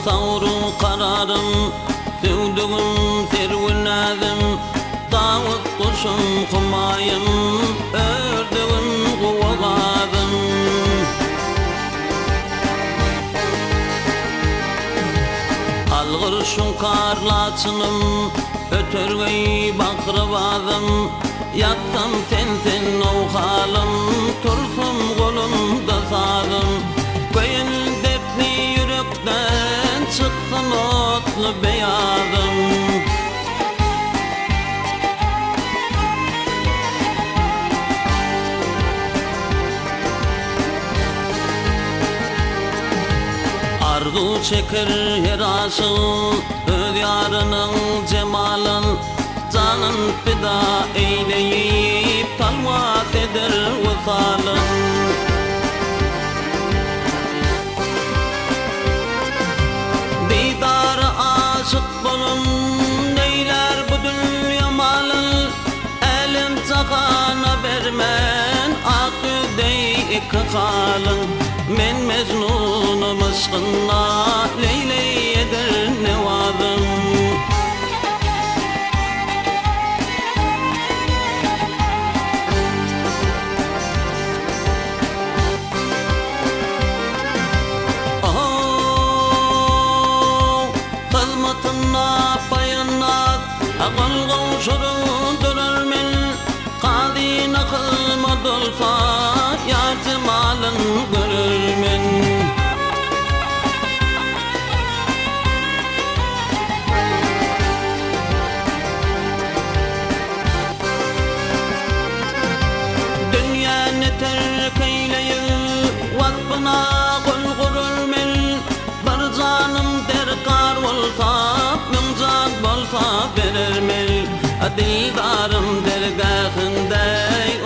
Sabru kararym, Söwdügim, serwi näzim, Tawus guşum, humaýym, Ördegim, guwa gazym. Algyr şuňkar laçynym, Ötergeý bahry bazym, Ýatsam sen-sen nowhalym, Tursam golumda sazym. Köýen dertli ýürekden Çyksyn otly beýazym. Arzuw çeker her aşyk öz ýarynyň jemalyn, Janyn pida eýleýip talwas eder wysalyn. Didara aşyk bolan neýlär bu dünýe malyn, Älem jahana bermen ak ýüz deý iki halyň. Men Mejnunym yşkynda Leýli eder newazym. Ow, hyzmatynda paýandat, Gol gowşuryp durar men, Kazyna hyzmat bolsa, Ýar jemalyn görer men. Dünýäni terk eýleýip, waspyna gol gurar men, Bir janym derkar bolsa, müň jan bolsa berer men. Dildarym dergähinde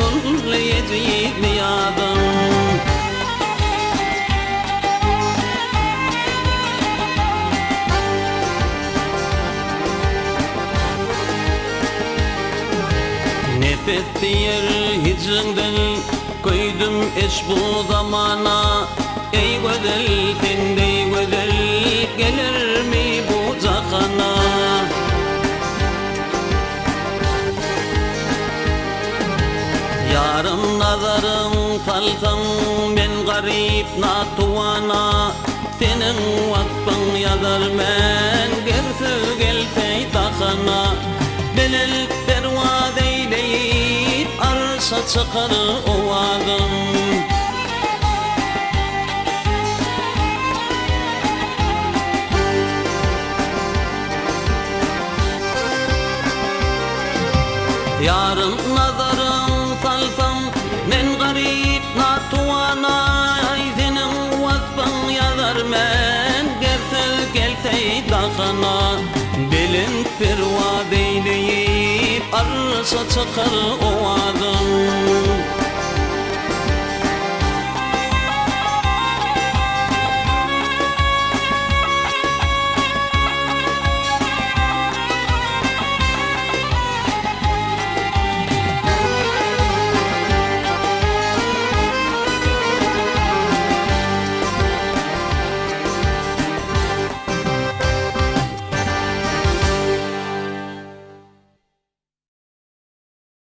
ully ejiz nyýazym. Nepes diýer hijriňden köýdüm eşbu zamana Eý gözel sen deý gözel gelermi bu jahana. Ýarym nazaryň salsaň men garyp natuwana Seniň waspyň ýazar men ger söz gelse dahana Belent perwaz eýleýip arşa çykar owazym. Ýarym nazaryň salsaň men garyp natuwana Aý seniň waspyň ýazar men ger söz gelse dahana Belent perwaz eýleýip arşa çykar owazym.